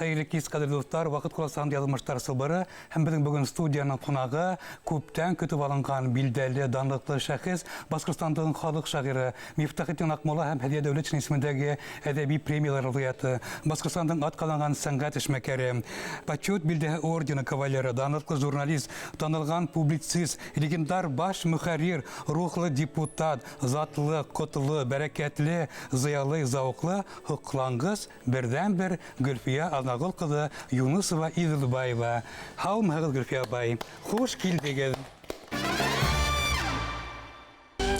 Хәйерле кис, ҡәҙерле дуҫтар! Ваҡыт ҡуласаһында яҙмыштар сылбыры, һәм беҙҙең бөгөн студияның ҡунағы күптән көтөп алынған билдәле, данлыҡлы шәхес, Башҡортостандың халыҡ шағиры, Мифтахетдин Аҡмулла һәм Һәҙиә Дәүләтшина исемендәге әҙәби премиялар лауреаты, Башҡортостандың атҡаҙанған сәнғәт эшмәкәре, Почет билдәһе ордены кавалеры, данлыҡлы журналист, танылған публицист, легендар баш мөхәррир, рухлы депутат, затлы, ҡотло, бәрәкәтле, зыялы, зауыҡлы, һоҡланғыс берҙән-бер Гөлфиә Аҙнағол ҡыҙы Юнысова Иҙелбаева. Һаумыһығыҙ, Гөлфиә апай! Хуш килдегеҙ!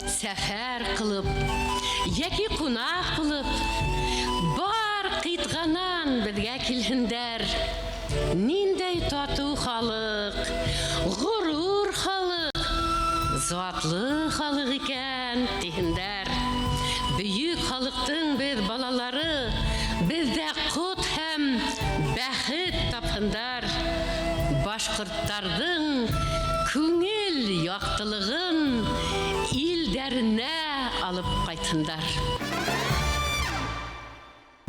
Сәфәр ҡылып йәки ҡунаҡ булып, Бар ҡитғанан беҙгә килһендәр. Ниндәй татыу халыҡ, ғорур халыҡ, Затлы халыҡ икән, тиһендәр. Бөйөк халыҡтың беҙ балалары, Беҙҙә ҡот һәм бәхет тапһындар. Башҡорттарҙың күңел яҡтылығын Илдәренә алып ҡайтһындар.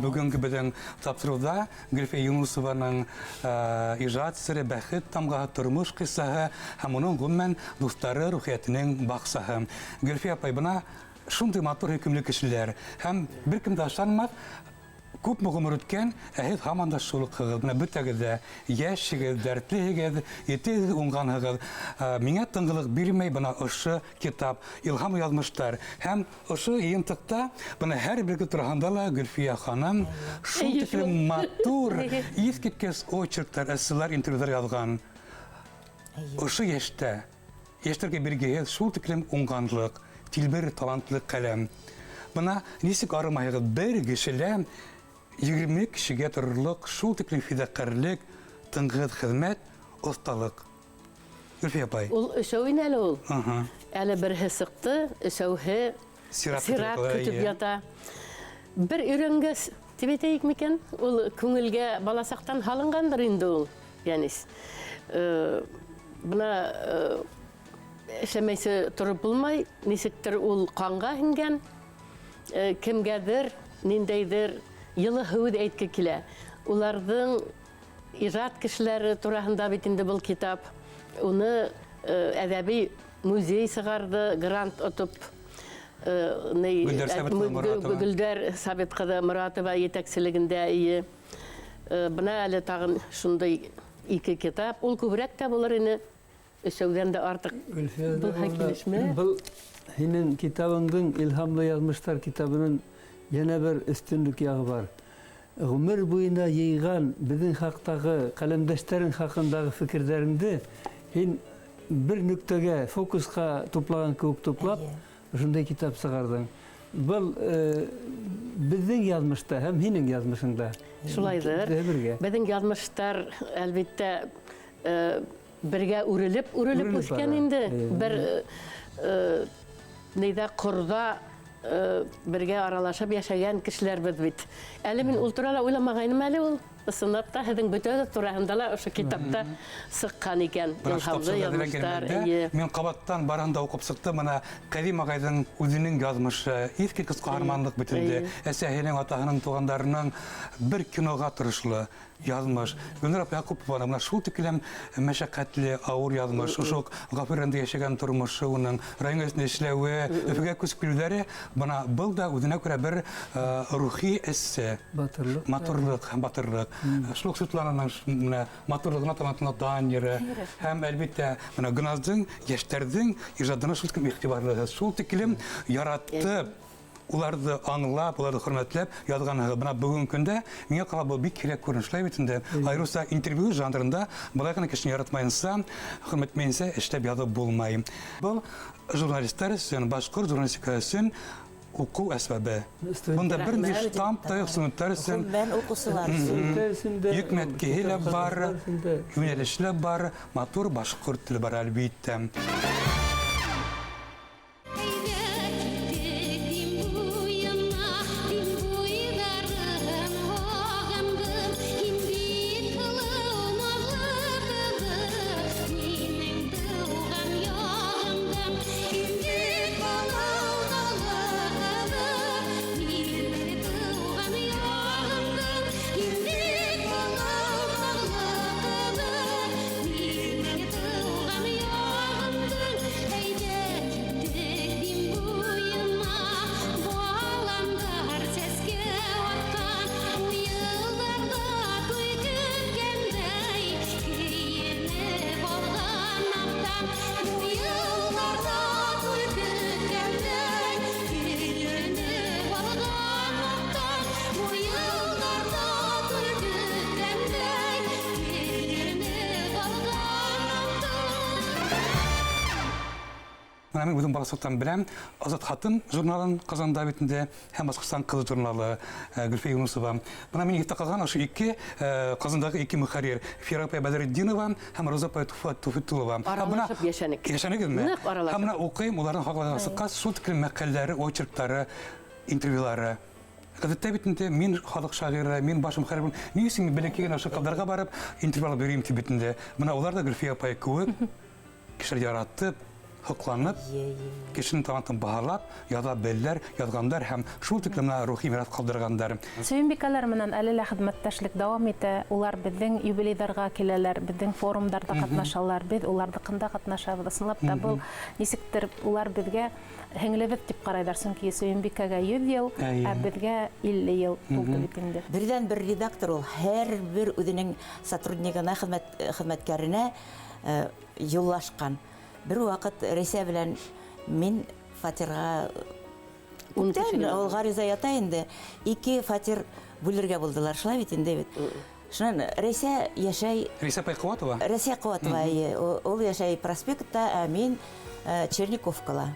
Бөгөнгө беҙҙең тапшырыуҙа Гөлфиә Юнусованың ижад сере, бәхет тамғаһы, тормош ҡиссаһы һәм уның ғөмүмән дуҫтары рухиәтенең баҡсаһы. Гөлфиә апай, бына шундай матур һөйкөмлө кешеләр һәм бер кем дә ышанмаҫ, күпме ғүмер үткән, ә һеҙ һаман да шул уҡһығыҙ. Бына бөтәгеҙ ҙә йәшһегеҙ, дәртлеһегеҙ, етеҙ, уңғанһығыҙ. Миңә тынғылыҡ бирмәй бына ошо китап, Илһам яҙмыштар. Һәм ошо йыйынтыҡта бына һәр берегеҙ тураһында ла Гөлфиә ханым шул тиклем матур, иҫ киткес очерктар, эсселар, интервьюлар яҙған. Ошо йәштә, йәштәргә биргеһеҙ шул тиклем уңғанлыҡ, тилбер талантлы ҡәләм. Бына нисек арымайһығыҙ, бер кешелә 20 кешегә торорлоҡ шул тиклем фиҙаҡәрлек, тынғыһыҙ хеҙмәт, оҫталыҡ. Гөлфиә апай. Ул өсәү ине әле ул. Әле береһе сыҡты, өсәүһе сират көтөп ята. Бер өйрәнгәс, тип әйтәйек микән, ул күңелгә баласаҡтан һалынғандыр инде ул, Йәнис. Бына эшләмәйсә тороп булмай, нисектер ул ҡанға һеңгән, кемгәҙер, ниндәйҙер йылы һүҙ әйтке килә. Уларҙың ижад кешеләре тураһында бит инде был китап. Уны әҙәби музей сығарҙы, грант отоп. Гөлдәр Сабит ҡыҙы Моратова етәкселегендә. Бына әле тағын шундай ике китап. Ул күберәк тә булыр ине, өсәүҙән дә артыҡ булһа килешмәҫ. Был һинең китабыңдың, Илһамлы яҙмыштар китабының йәнә бер өҫтөнлөк яғы бар. Ғүмер буйына йыйған беҙҙең хаҡтағы, ҡәләмдәштәрең хаҡындағы фекерҙәреңде һин бер нөктәгә, фокусҡа туплаған кеүек туплап, ошондай китап сығарҙың. Был беҙҙең яҙмышта һәм һинең яҙмышыңда. Шулайҙыр. Беҙҙең яҙмыштар, әлбиттә, бергә үрелеп үҫкән инде. Бер нейҙә ҡорҙа бергә аралашып йәшәгән кешеләрбеҙ бит. Әле мин ул турала уйламағайным әле ул. Ысынлап та һеҙҙең бөтәгеҙ тураһында ла ошо китапта сыҡҡан икән. Илһамлы яҙмыштар. Мин ҡабаттан барыһын да уҡып сыҡтым. Бына Ҡәҙим ағайҙың үҙенең яҙмышы, иҫ киткес ҡаһарманлыҡ бит инде. Әсәһенең, атаһының, туғандарының бер киноға торошло яҙмыш. Гөлнур апай Яҡупова бына шул тиклем мәшәҡәтле, ауыр яҙмыш. Ошо уҡ Ғафури районында йәшәгән тормошо, уның район гәзитендә эшләүе, Өфөгә күсеп килеүҙәре, бына был да үҙенә күрә бер рухи эссе. Батырлыҡ. Матурлыҡ һәм батырлыҡ. Шул уҡ Светлананың менә матурлығына талантына дан йыры. Һәм әлбиттә, бына Гөлназдың, йәштәрҙең ижадына шул тиклем иғтибарлыһы, шул тиклем яратып, уларҙы аңлап, уларҙы хөрмәтләп яҙғанһығыҙ. Бына бөгөнгө көндә миңә ҡала был бик һирәк күренеш, шулай бит инде. Айырыуса интервью жанрында былай ғына кешене яратмайынса, хөрмәтләмәйенсә эшләп яҙып булмай. Был журналистар өсөн, башҡорт журналистикаһы өсөн уҡыу әсбабы. Бында бер ниндәй штамп та юҡ, студенттар өсөн. Ғөмүмән уҡыусылар өсөн. Йөкмәткеһе лә бар, йүнәлеше лә бар, матур башҡорт теле бар, әлбиттә. Бына мин үҙем баласаҡтан беләм, Азат хатын журналын Ҡазанда бит инде һәм Башҡортостан ҡыҙы журналы Гөлфиә Юнусова. Бына мин иҫтә ҡалған ошо ике Ҡазандағы ике мөхәррир Фира апай Бәҙретдинова һәм Роза апай Туфитулова. Аралашып йәшәнек. Йәшәнегеҙме? Ныҡ аралашып. Һәм бына уҡыйым, уларҙың хаҡлығы сыҡҡас, шул тиклем мәҡәләләре, очерктары, интервьюлары. Ғәҙәттә бит инде мин халыҡ шағиры, мин баш мөхәррир, ни өсөн мин бәләкәй генә ошо ҡыҙҙарға барып интервью алып йөрөйөм тип бит инде. Бына улар да Гөлфиә апай кеүек кешеләр яратып, һоҡланып, кешенең талантын баһалап, яҙа беләләр, яҙғандар һәм шул тиклем менә рухи мираҫ ҡалдырғандар. Сөйөнбикәләр менән әле лә хеҙмәттәшлек дауам итә. Улар беҙҙең юбилейҙарға киләләр, беҙҙең форумдарҙа ҡатнашалар, беҙ уларҙыҡында ҡатнашабыҙ. Ысынлап та был нисектер улар беҙгә һеңлебеҙ тип ҡарайҙар, сөнки Сөйөнбикәгә 100 йыл, ә беҙгә 50 йыл тулды бит инде. Берҙән бер редактор ул һәр бер үҙенең сотруднигына, хеҙмәткәренә юллашҡан. Бер ваҡыт Рәйсә белән мин фатирға күптән ул ғариза ята инде, 2 фатир бүлергә булдылар, шулай бит инде бит. Шунан Рәйсә йәшәй. Рәйсә апай Ҡыуатова? Рәйсә Ҡыуатова, эйе. Ул йәшәй проспектта, ә мин Черниковкала.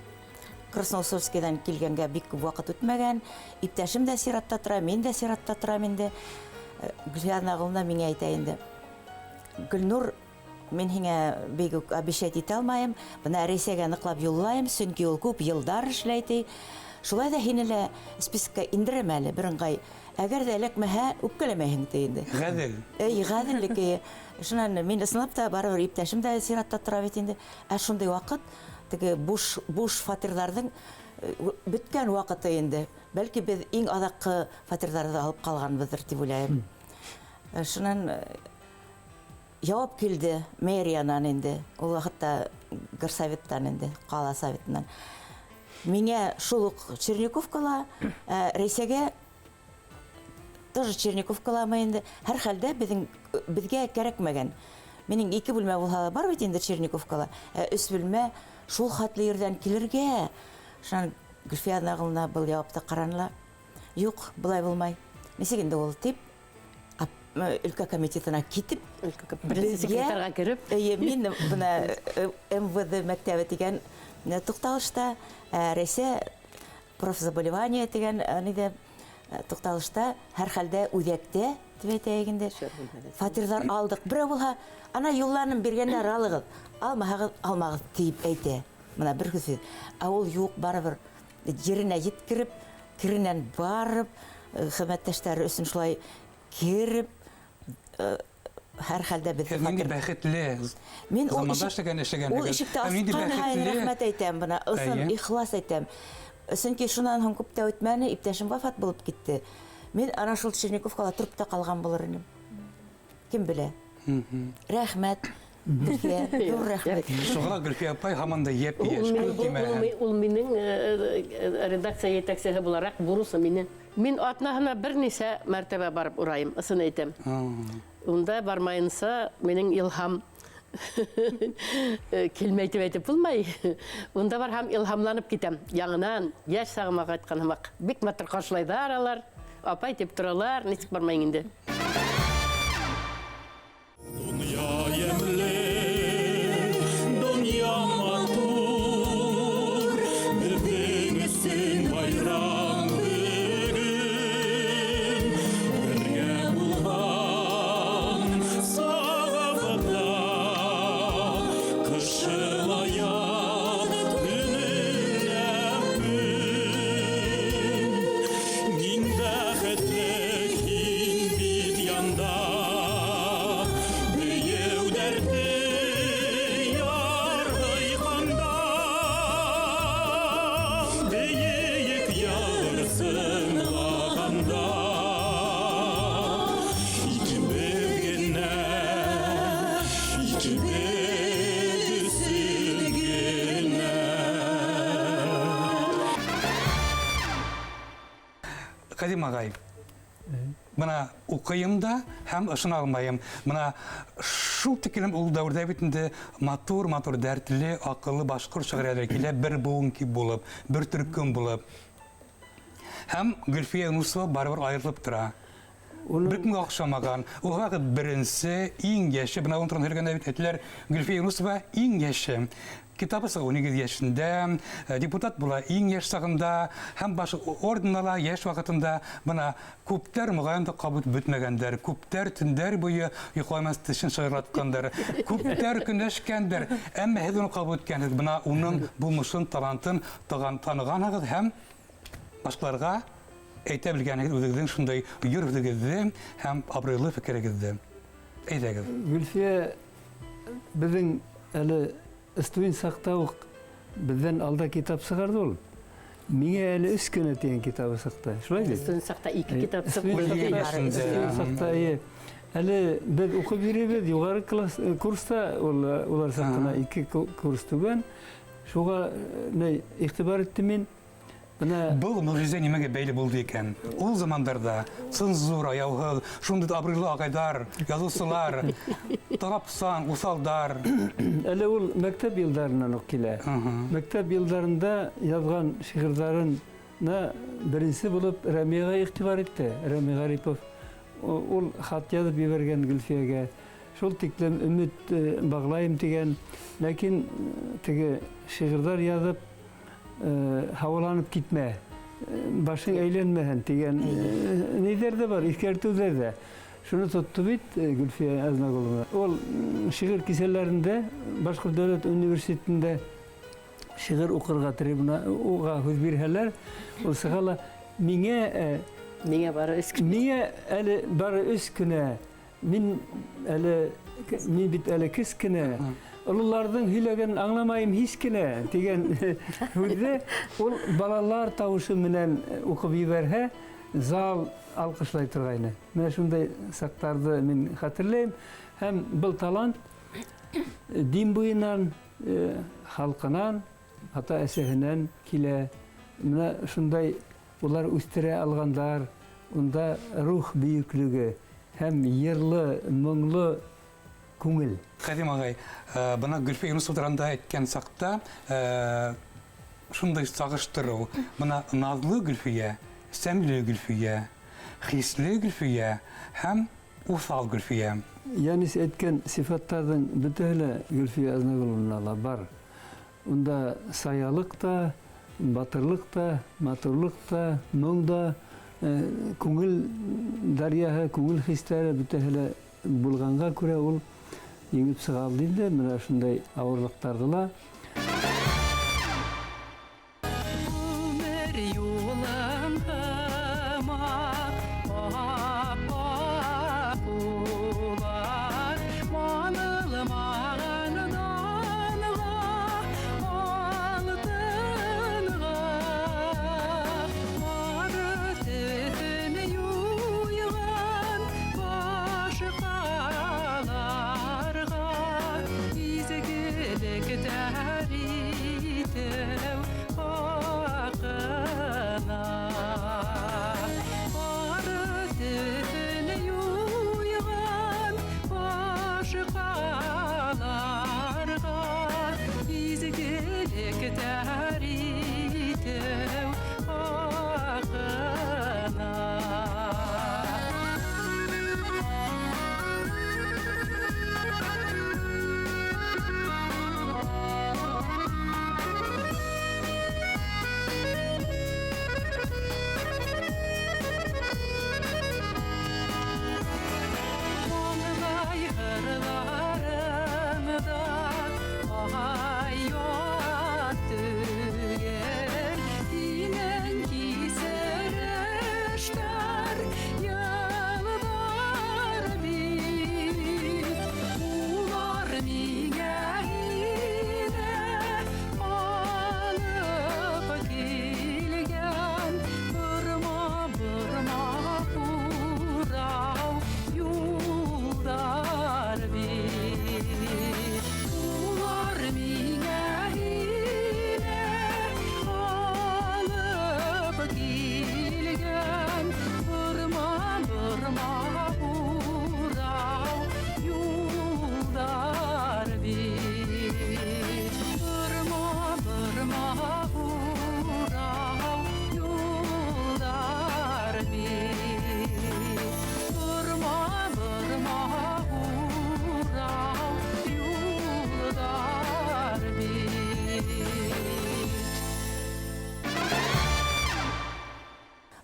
Красноусольскийҙан килгәнгә бик күп ваҡыт үтмәгән. Иптәшем дә сиратта тора, мин дә сиратта торам инде. Гөлфиә Аҙнағоловна миңә әйтә инде. Гөлнур, мин һиңә бик үк обещать итә алмайым. Бына Рәйсәгә ныҡлап юллайым, сөнки ул күп йылдар эшләй ти. Шулай ҙа һине лә спискка индерәм әле бер ыңғай. Әгәр ҙә эләкмәһә, үпкәләмәйһең ти инде. Ғәҙел. Эй, ғәҙеллек, эйе. Шунан мин ысынлап та барыбер иптәшем дә сиратта тора бит инде. Ә шундай ваҡыт теге буш фатирҙарҙың бөткән ваҡыты инде. Бәлки беҙ иң аҙаҡҡы фатирҙарҙы алып ҡалғанбыҙҙыр тип уйлайым. Шунан яуап килде мэриянан инде. Ул ваҡытта горсоветтан инде, ҡала советынан. Миңә шул уҡ Черниковкала, Рәйсәгә тоже Черниковкаламы инде. Һәр хәлдә беҙгә кәрәкмәгән. Минең 2 бүлмә булһа ла бар бит инде Черниковкала. 3 бүлмә шул хәтле ерҙән килергә. Шунан Гөлфиә Аҙнағоловна был яуапты ҡараны ла. Юҡ, былай булмай. Нисек инде ул тип өлкә комитетына китеп, Беренсе секретарға кереп. Эйе, мин бына МВД мәктәбе тигән туҡталышта, Рәйсә профзаболевание тигән ниҙә туҡталышта, һәр хәлдә үҙәктә тип әйтәйек инде. Фатирҙар алдыҡ. Берәү булһа, ана юлланым биргәндәр алығыҙ, алмаһағыҙ, алмағыҙ тип әйтә. Бына бер һүҙ. Ә ул юҡ, барыбер еренә еткереп, керенән барып, хеҙмәттәштәре өсөн шулай кереп, һәр хәлдә беҙ Һеҙ ниндәй фатир- бәхетле Мин ул замандаш ишек- тигән эшләгән ул һегеҙ. ишекте Һәм ниндәй асҡан һайын бәхетле- рәхмәт әйтәм бына, ысын ихлас әйтәм. Сөнки шунан һуң күп тә үтмәне, иптәшем вафат булып китте. Мин ана шул Черниковкала тороп та ҡалған булыр инем. Кем белә? Рәхмәт. Гөлфиә, ҙур рәхмәт. Шуға ла Гөлфиә апай һаман да йәп-йәш, Ул күҙ тимәһен. минең редакция етәксеһе булараҡ бурысы минең. Мин атнаһына бер нисә мәртәбә барып урайым, ысын әйтәм. Унда бармайынса минең илһам килмәй тип әйтеп булмай. Унда барһам илһамланып китәм. Яңынан йәш сағыма ҡайтҡан һымаҡ. Бик матур ҡаршылайҙар алар. Апай тип торалар, нисек бармайың инде. Донъя йәмле, донъя матур, беҙҙең өсөн байрам бөгөн. Бергә булған сағыбыҙҙа, ҡышы ла яҙ, көнө лә көн. Мин бәхетле, һин бит янда, бейеү дәрте ярһый ҡанда. Бейек ярсынлағанда, икебеҙ генә, икебеҙ өсөн генә. Ҡәҙим ағай, бына уҡыйым да һәм ышана алмайым. Бына шул тиклем ул дәүерҙә бит инде матур-матур дәртле, аҡыллы башҡорт шағирҙары килә, бер быуын кип булып, бер төркөм булып. Һәм Гөлфиә Юнусова барыбер айырылып тора. Бер кемгә оҡшамаған. Ул ваҡыт беренсе, иң йәше, бына уның турында һөйләгәндә бит әйтәләр, Гөлфиә Юнусова иң йәше. Китабы сыға 18 йәшендә, депутат була иң йәш сағында, һәм баш орден ала йәш ваҡытында. Бына күптәр моғайын да ҡабул итеп бөтмәгәндәр, күптәр төндәр буйы йоҡламас тешен шыгырлаткандар, күптәр көнләшкәндәр, әммә һеҙ уны ҡабул иткәнһегеҙ. Бына уның булмышын, талантын танығанһығыҙ һәм башҡаларға әйтә белгәнһегеҙ үҙегеҙҙең шундай йор һүҙегеҙҙе һәм абруйлы фекерегеҙҙе. Әйҙәгеҙ. Гөлфиә беҙҙең әле студент саҡта уҡ беҙҙән алда китап сығарҙы ул. Миңә әле 3 кенә тигән китабы сыҡты. Шулай бит? Студент саҡта 2 китап сыҡты. Студент саҡта, эйе. Әле беҙ уҡып йөрөйбөҙ, юғары класс, курста, улар саҡ ҡына 2 курс түбән. Шуға иғтибар иттем мин. Бына Был мөғжизә нимәгә бәйле булды икән? Ул замандарҙа цензура, яуһыҙ, шундай абруйлы ағайҙар, яҙыусылар, талапсан, уҫалдар. Әле ул мәктәп йылдарынан уҡ килә. Мәктәп йылдарында яҙған шиғырҙарына беренсе булып Рәмиға иғтибар итте. Рәми Ғарипов ул хат яҙып ебәргән Гөлфиәгә. Шул тиклем өмөт бағлайым тигән, ләкин теге шиғырҙар яҙып һауаланып китмә, башың әйләнмәһен тигән ниҙәр ҙә бар, иҫкәртеүҙәр ҙә. Шуны тотто бит Гөлфиә Аҙнағолова. Ул шиғыр кисәләрендә Башҡорт дәүләт университетында шиғыр уҡырға трибуна уға һүҙ бирһәләр, ул сыға ла Миңә бары өс кенә. Миңә әле бары өс кенә. Мин әле, мин бит әле кескенә. Ололарҙың һөйләгәнен аңламайым һис кенә тигән һүҙҙе ул балалар тауышы менән уҡып ебәрһә, зал алҡышлай торғайны. Менә шундай саҡтарҙы мин хәтерләйем. Һәм был талант дин буйынан, халҡынан, ата-әсәһенән килә. Менә шундай улар үҫтерә алғандар, унда рух бөйөклөгө һәм йырлы, моңло күңел. Ҡәҙим ағай, бына Гөлфиә Юнусова тураһында әйткән саҡта, шундай сағыштырыу. Бына наҙлы Гөлфиә, сәмле Гөлфиә, хисле Гөлфиә һәм уҫал Гөлфиә. Янис әйткән сифаттарҙың бөтәһе лә Гөлфиә Аҙнағоловна ла бар. Унда саялыҡ та, батырлыҡ та, матурлыҡ та, моң да, күңел даръяһы, күңел хистәре бөтәһе лә булғанға күрә ул еңеп сыға алды инде менә шундай ауырлыҡтарҙы ла. Ғүмер юлың һымаҡ, ап-аҡ улар, манылмаған данға, алтынға. Ары төҫөн юйған башҡаларға изгелек тәритеү хаҡына. Ары төҫөн юйған башҡаларға изгелек тәритеү хаҡына. Маңлай һырларыңда ай ят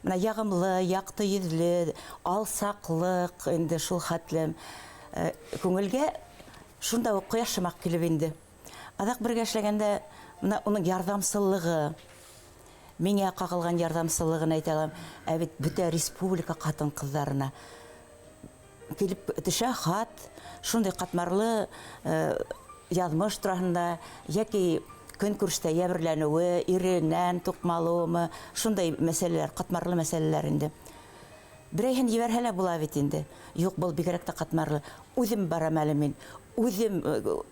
Менә ягымлы, якты йөзле, алсаклык инде шул хәтлем. Күңелгә шунда ук кояш шымак килеп инде. Аҙаҡ бергә эшләгәндә менә уның ярҙамсыллығы, миңә ҡағылған ярҙамсыллығын әйтә алам. Ә бит бөтә республика ҡатын-ҡыҙҙарына килеп төшә хат, шундай ҡатмарлы яҙмыш тураһында йәки көнкүрештә йәберләнеүе, иренән туҡмалыуымы, шундай мәсьәләләр, ҡатмарлы мәсьәләләр инде. Берәйһен ебәрһә лә була бит инде. Юҡ, был бигерәк тә ҡатмарлы. Үҙем барам әле мин, үҙем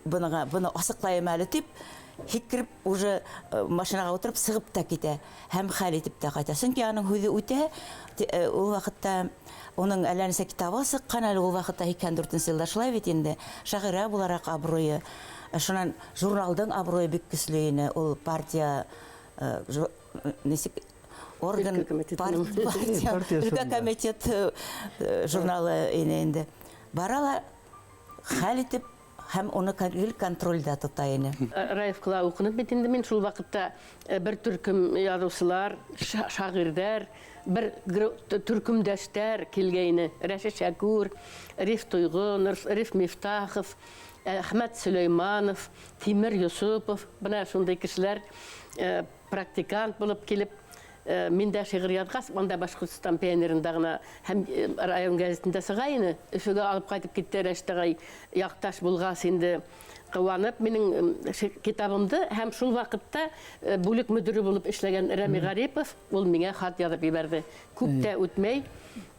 быныға, быны асыҡлайым әле тип, һикереп уже машинаға ултырып сығып та китә һәм хәл итеп тә ҡайта. Сөнки аның һүҙе үтә, ул ваҡытта уның әллә нисә китабы сыҡҡан әле ул ваҡытта 84 йылда шулай бит инде. Шағирә булараҡ абруйы, шунан журналдың абруйы бик көслө ине. Ул партия нисек орган партия өлкә комитет журналы ине инде. Бара ла хәл итеп һәм уны гел контрольдә тота ине. Раевкала уҡынып бит инде мин шул ваҡытта бер төркөм яҙыусылар, шағирҙәр, бер төркөмдәштәр килгәйне. Рәшит Шәкүр, Риф Тойғонов, Риф Мифтахов, Әхмәт Сөләйманов, Тимер Йосопов, бына шундай кешеләр практикант булып килеп, мин дә шиғыр яҙғас, анда Башҡортостан пионерында ғына һәм район гәзитендә сыға ине. Өфөгә алып ҡайтып китте Рәшит ағай, яҡташ булғас инде ҡыуанып минең китабымды һәм шул ваҡытта бүлек мөдире булып эшләгән Рәми Ғарипов ул миңә хат яҙып ебәрҙе. Күп тә үтмәй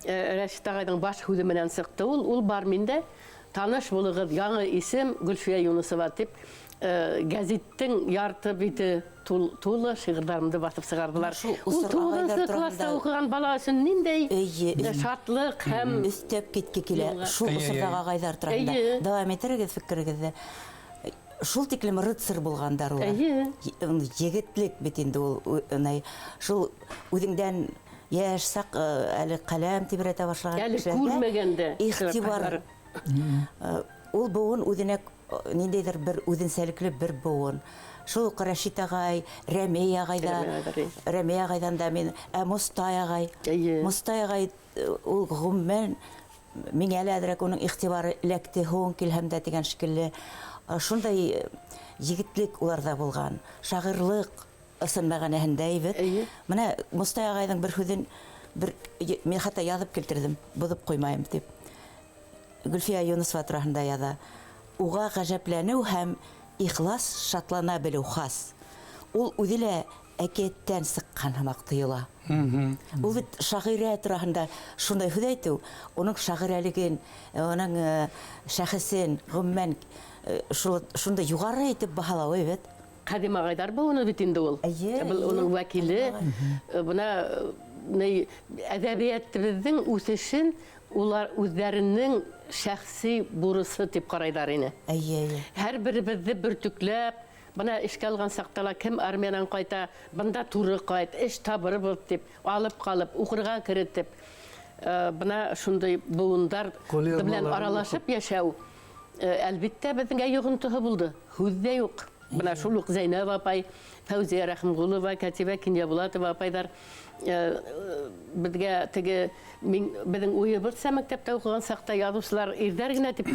Рәшит ағайҙың баш һүҙе менән сыҡты ул, ул бар миндә. Таныш булығыҙ, яңы исем Гөлфиә Юнысова тип гәзиттең ярты бите тулы шиғырҙарымды баҫып сығарҙылар. Ул туғыҙынсы класста уҡыған бала өсөн ниндәй шатлыҡ һәм өҫтәп китке килә. Шул осорҙағы ағайҙар тураһында дауам итерегеҙ фекерегеҙҙе. Шул тиклем рыцарь булғандар улар. Егетлек бит инде ул, шул үҙеңдән йәш саҡ әле ҡәләм тибрәтә башлаған әле күрмәгәндә иғтибар. Ул быуын үҙенә ниндәйҙер бер үҙенсәлекле бер быуын. Шул уҡ Рәшит ағай, Рәмей ағай ҙа, Рәмей ағайҙан да мин, Мостай ағай. Мостай ағай ул ғөмүмән миңә лә әҙерәк уның иғтибары эләкте һуң килһәм дә тигән шикелле. Шундай егетлек уларҙа булған, шағирлыҡ ысын мәғәнәһендә бит. Бына Мостай ағайҙың бер һүҙен бер мин хатта яҙып килтерҙем, боҙоп ҡуймайым тип. Гөлфиә Юнысова тураһында яҙа. Уға ғәжәпләнеү һәм ихлас шатлана белеү хас. Ул үҙе лә әкиәттән сыҡҡан һымаҡ тойола. Ул бит шағирә тураһында шундай һүҙ әйтеү, уның шағирәлеген, уның шәхесен, ғөмүмән шундай юғары итеп баһалауы бит. Ҡәҙим ағайҙар быуыны бит инде ул. Был уның вәкиле. Бына әҙәбиәтебеҙҙең үҫешен улар үҙҙәренең шәхси бурысы тип ҡарайҙар ине. Һәр беребеҙҙе бөртөкләп, бына эшкә алған саҡта ла кем армиянан ҡайта, бында туры ҡайт, эш табырбыҙ тип, алып ҡалып, уҡырға керетеп, бына шундай быуындар менән аралашып йәшәү, әлбиттә, беҙҙең йоғонтоһо булды. Һүҙ ҙә юҡ. Бына шул уҡ Зәйнәб апай, Фәүзиә Рәхимғолова, Кәтибә Кинйәбулатова апайҙар беҙгә теге беҙҙең уйыбыҙса мәктәптә уҡыған саҡта яҙыусылар ирҙәр генә тип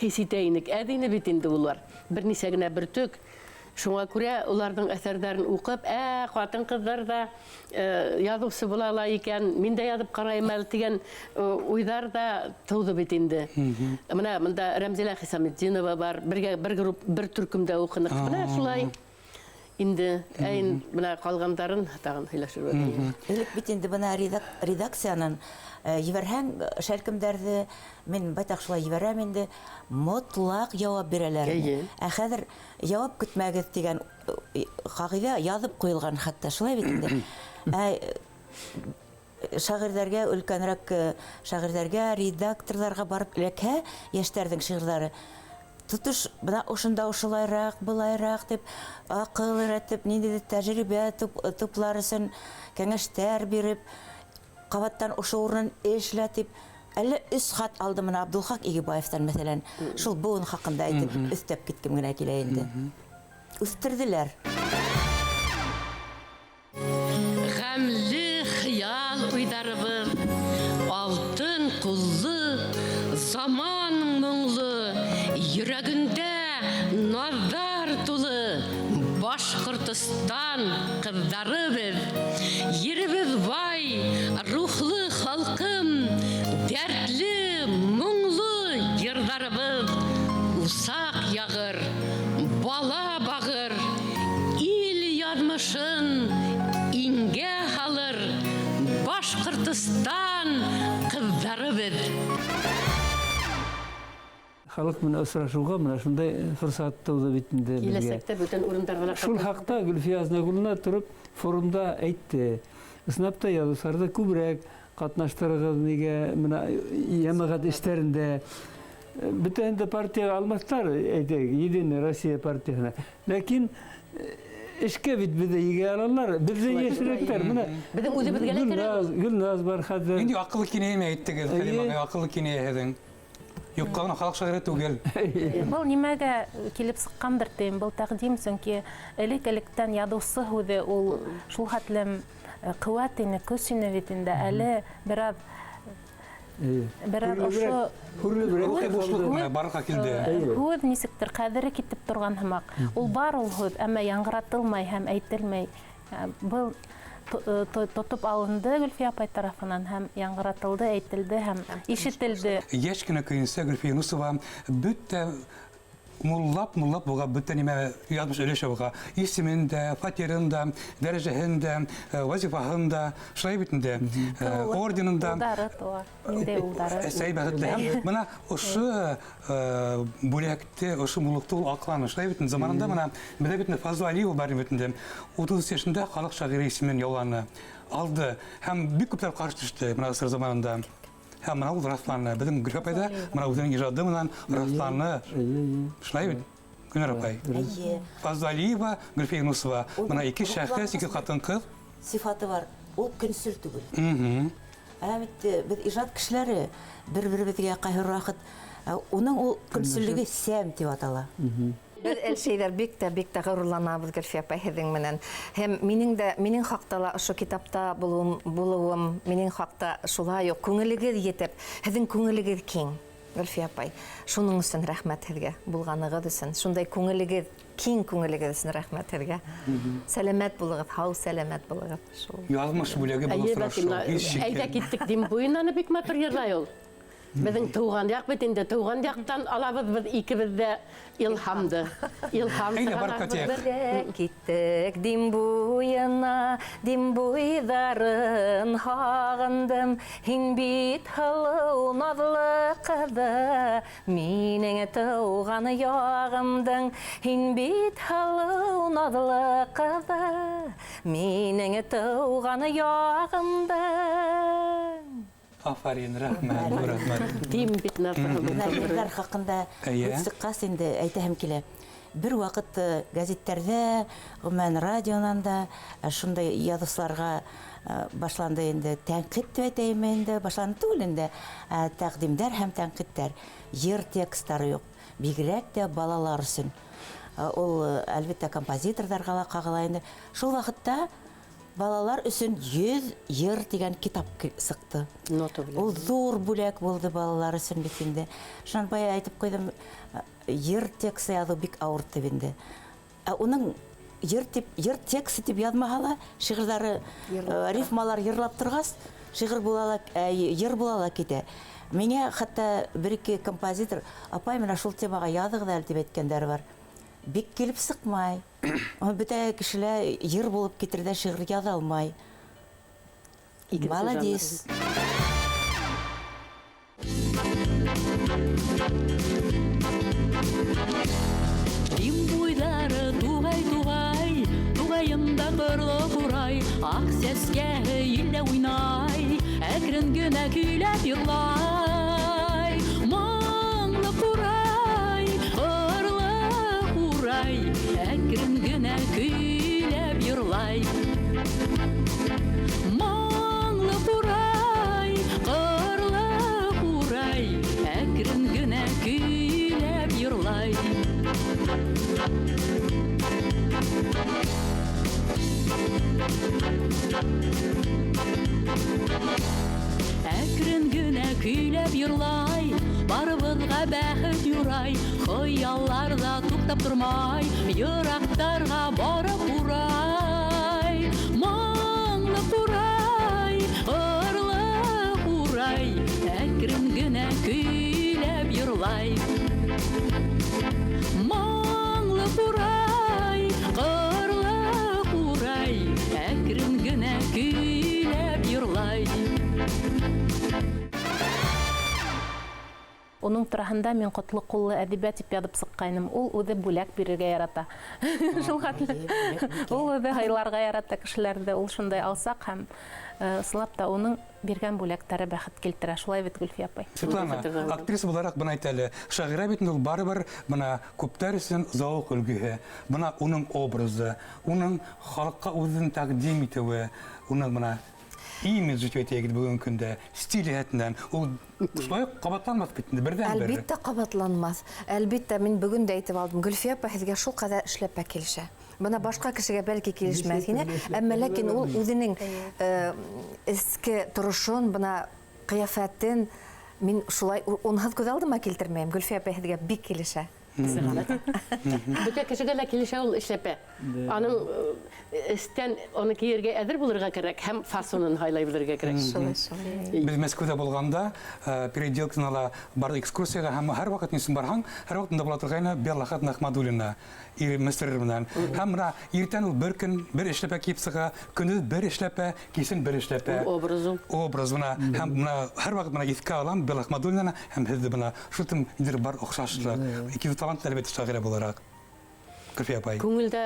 хис итә инек. Әҙ ине бит инде улар. Бер нисә генә бөртөк. Шуңа күрә уларҙың әҫәрҙәрен уҡып, ҡатын-ҡыҙҙар ҙа яҙыусы була ала икән, мин дә яҙып ҡарайым әле тигән уйҙар ҙа тыуҙы бит инде. Бына бында Рәмзилә Хисаметдинова бар, бергә бер групп, бер төркөмдә уҡыныҡ. Бына шулай инде, бына ҡалғандарын тағын һөйләшербеҙ. Элек бит инде бына редакциянан ебәрһәң шәлкемдәрҙе, мин байтаҡ шулай ебәрәм инде, мотлаҡ яуап бирәләр. Ә хәҙер яуап көтмәгеҙ тигән ҡағиҙә яҙып ҡуйылған хатта, шулай бит инде. Ә шағирҙәргә, өлкәнерәк шағирҙәргә, редакторҙарға барып эләкһә йәштәрҙең шиғырҙары, тотош бына ошонда ошолайыраҡ, былайыраҡ тип аҡыл өйрәтеп, ниндәйҙер тәжрибә туплар өсөн кәңәштәр биреп, ҡабаттан ошо урынын эшлә тип, әллә 3 хат алды мына Абдулхаҡ Игебаевтан, мәҫәлән, шул быуын хаҡында әйтеп, өҫтәп киткем генә килә инде. Үҫтерҙеләр. Ғәмле хыял уйҙар. Йөрәгендә наҙҙар тулы Башҡортостан ҡыҙҙары беҙ. Еребеҙ бай, рухлы халҡым, дәртле, моңло йырҙарыбыҙ. Усаҡ яғыр, бала бағыр, ил яҙмышын иңгә һалыр Башҡортостан ҡыҙҙары беҙ. Халыҡ менән осрашыуға менә шундай форсат тыуҙы бит инде беҙгә. Киләсәктә бөтөн урындарҙа ла Шул хаҡта Гөлфиә Аҙнағуловна тороп форумда әйтте. Ысынлап та яҙыусыларҙы күберәк ҡатнаштырығыҙ, нигә менә йәмәғәт эштәрендә. Бөтәһен дә партияға алмаҫтар, әйтәйек, Единая Россия партияһына. Ләкин эшкә бит беҙҙе егә алалар, беҙҙе йәшерәктәр. Менә Беҙҙең үҙебеҙгә лә кәрәк. Гөлназ бар хәҙер. Ниндәй аҡыллы кинәйәме әйттегеҙ, Хәлим ағай, аҡыллы кинәйә һеҙҙең. Юҡҡа ғына халыҡ шағиры түгел. Был нимәгә килеп сыҡҡандыр тием, был тәҡдим, сөнки элек-электән яҙыусы һүҙе ул шул хәтлем ҡеүәт ине, көс ине бит инде. Әле бер аҙ ошо Рухи бушлыҡ менән барлыҡҡа килде. Һүҙ нисектер ҡәҙере китеп торған һымаҡ. Ул бар ул һүҙ, әммә яңғыратылмай һәм әйтелмәй. Был тотоп алынды Гөлфиә апай тарафынан һәм яңғыратылды, әйтелде һәм ишетелде. Йәш кенә көйөнсә Гөлфиә Юнусова бөтә муллап-муллап буға бөтә нимә яҙмыш өлөшө буға. Исемен дә, фатирын да, дәрәжәһен дә, вазифаһын да, шулай бит инде, орденын да. Улдары туа, ниндәй улдары? Әсәй бәхетле. Һәм бына ошо бүләкте, ошо муллыҡты ул аҡланы. Шулай бит инде, заманында бына беҙҙә бит инде Фазыл Алиев бар бит инде. 30 йәшендә халыҡ шағиры исемен яуланы, алды. Һәм бик күптәр ҡаршы төштө бына СССР заманында. Һәм бына ул раҫланы. Беҙҙең Гөлфиә апай ҙа бына үҙенең ижады менән раҫланы. Шулай бит, Гөлнур апай? Эйе. Фазыл Алиева, Гөлфиә Юнусова. Бына ике шәхес, ике ҡатын-ҡыҙ. Сифаты бар. Ул көнсөл түгел. Ә бит беҙ ижад кешеләре бер-беребеҙгә ҡайһы ваҡыт, уның ул көнсөллөгө сәм тип атала. Беҙ Әлшәйҙәр бик тә, бик тә ғорурланабыҙ Гөлфиә апай һеҙҙең менән. Һәм минең хаҡта ла ошо китапта булыуым, минең хаҡта шулай уҡ күңелегеҙ етеп, һеҙҙең күңелегеҙ киң, Гөлфиә апай. Шуның өсөн рәхмәт һеҙгә, булғанығыҙ өсөн. Шундай күңелегеҙ, киң күңелегеҙ өсөн рәхмәт һеҙгә. Сәләмәт булығыҙ, һау сәләмәт булығыҙ. Шул. Яҙмыш бүләге был Әйе, осрашыу, бәлки, мына һис шикһеҙ. Әйҙә киттек Дим буйынан бик матур йырлай ул. Беҙҙең тыуған яҡ бит инде, тыуған яҡтан алабыҙ беҙ икебеҙ ҙә илһамды. Илһам Әйҙә, барып сығарабыҙ. ҡайтайыҡ. Бергә киттек Дим буйына, Дим буйҙарын һағындым. Һин бит һылыу наҙлы ҡыҙы, минең тыуған яғымдың. Һин бит һылыу наҙлы ҡыҙы, минең тыуған яғымдың. Афарин, рәхмәт, рәхмәт. Дим бит наҙлы Бына ҡыҙы. йырҙар хаҡында һүҙ сыҡҡас инде әйтәһем килә. Бер ваҡыт гәзиттәрҙә, ғөмүмән радионан да шундай яҙыусыларға башланды инде тәнҡит тип әйтәйем инде, башланды түгел инде, тәҡдимдәр һәм тәнҡиттәр. Йыр тексттары юҡ, бигерәк тә балалар өсөн. Ул, әлбиттә, композиторҙарға ла ҡағыла инде. Шул ваҡытта балалар өсөн 100 йыр тигән китап сыҡты. Нота белән. Ул ҙур бүләк булды балалар өсөн бит инде. Шунан бая әйтеп ҡуйҙым, йыр тексты яҙыу бик ауыр тип инде. Ә уның йыр тексты тип яҙмаһа ла, шиғырҙары, Йырлап рифмалар йырлап торғас, шиғыр була ла, йыр була ла китә. Миңә хатта бер-ике композитор, апай, менә шул темаға яҙығыҙ әле тип әйткәндәре бар. Бик килеп сыҡмай. Бөтә кешеләр йыр булып китер ҙә шиғыр яҙа алмай. Икенсе Молодец. жанр. Дим буйҙары туғай, туғай, туғайында ҡырлы ҡурай, аҡ сәскәһе елдә уйнай, әкрен генә көйләп йырлай. Моңло ҡурай, ҡырлы ҡурай, әкрен генә көйләп йырлай. Моңло ҡурай, ҡырлы ҡурай, әкрен генә көйләп йырлай. Әкрен генә көйләп йырлай, Барыбыҙға бәхет юрай, хыяллар ҙа туҡтап тормай, йыраҡтарға барып урай. Моңло ҡурай, ырлы ҡурай, әкрен генә көйләп йырлай. Моңло ҡурай, ҡырлы ҡурай, әкрен генә көйләп йырлай. Уның тураһында мин ҡотло ҡуллы әҙибә тип яҙып сыҡҡайным. Ул үҙе бүләк бирергә ярата. Шул хәтле. Ул үҙе һыйларға ярата кешеләрҙе. Ул шундай алсаҡ һәм ысынлап та уның биргән бүләктәре бәхет килтерә. Шулай бит, Гөлфиә апай. Светлана, актриса булараҡ бына әйт әле, шағирә бит инде ул барыбер бына күптәр өсөн зауыҡ өлгөһө. Бына уның образы, уның халыҡҡа үҙен тәҡдим итеүе, уның бына имиджы тип әйтәйек бөгөнгө көндә, стиль йәһәтенән ул шулай уҡ ҡабатланмаҫ бит инде, берҙән-бер. Әлбиттә ҡабатланмаҫ. Әлбиттә, мин бөгөн дә әйтеп алдым, Гөлфиә апай һеҙгә шул ҡәҙәр эшләпә килешә. Бына башҡа кешегә бәлки килешмәҫ ине, әммә ләкин ул үҙенең эске торошон, бына ҡиәфәтен мин шулай унһыҙ күҙ алдыма килтермәйем. Гөлфиә апай һеҙгә бик килешә. Бөтә кешегә лә килешә ул эшләпә. Аның эстән уны кейергә әҙер булырға кәрәк һәм фасонын һайлай белергә кәрәк. Шулай, шулай. Беҙ Мәскәүҙә булғанда, Переделкинола бар экскурсияға һәм һәр ваҡыт нисек барһаң, һәр ваҡыт унда була торғайны Белла хатын Ахмадуллина ир мистер менән. Һәм бына иртән ул бер көн бер эшләпә кейеп сыға, көндөҙ бер эшләпә, кисен бер эшләпә. Ул образ ул. Образ бына һәм бына һәр ваҡыт бына иҫкә алам Белла Ахмадуллинаны һәм һеҙҙе бына шул тим ниндәйҙер бар оҡшашлыҡ. Ике талант әлбиттә шағирә булараҡ. Гөлфиә апай. Күңелдә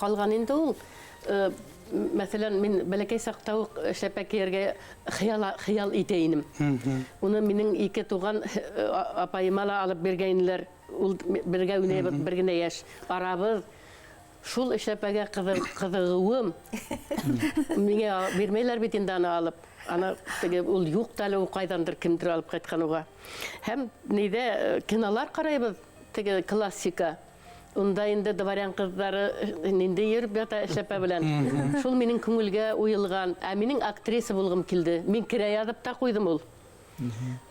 ҡалған инде ул. Мәҫәлән, мин бәләкәй саҡта уҡ эшләпә кейергә хыял итә инем. Уны минең ике туған апайыма ла алып биргәйнеләр. Ул бергә уйнайбыҙ, бер генә йәш арабыҙ. Шул эшләпәгә ҡыҙығыуым. Миңә бирмәйләр бит инде аны алып. Ана теге ул юҡ та әле, ул ҡайҙандыр кемдер алып ҡайтҡан уға. Һәм нейҙә кинолар ҡарайбыҙ, теге классика. Унда инде дворян ҡыҙҙары ниндәй йөрөп ята эшләпә белән. Шул минең күңелгә уйылған. Ә минең актриса булғым килде. Мин керә яҙып та ҡуйҙым ул.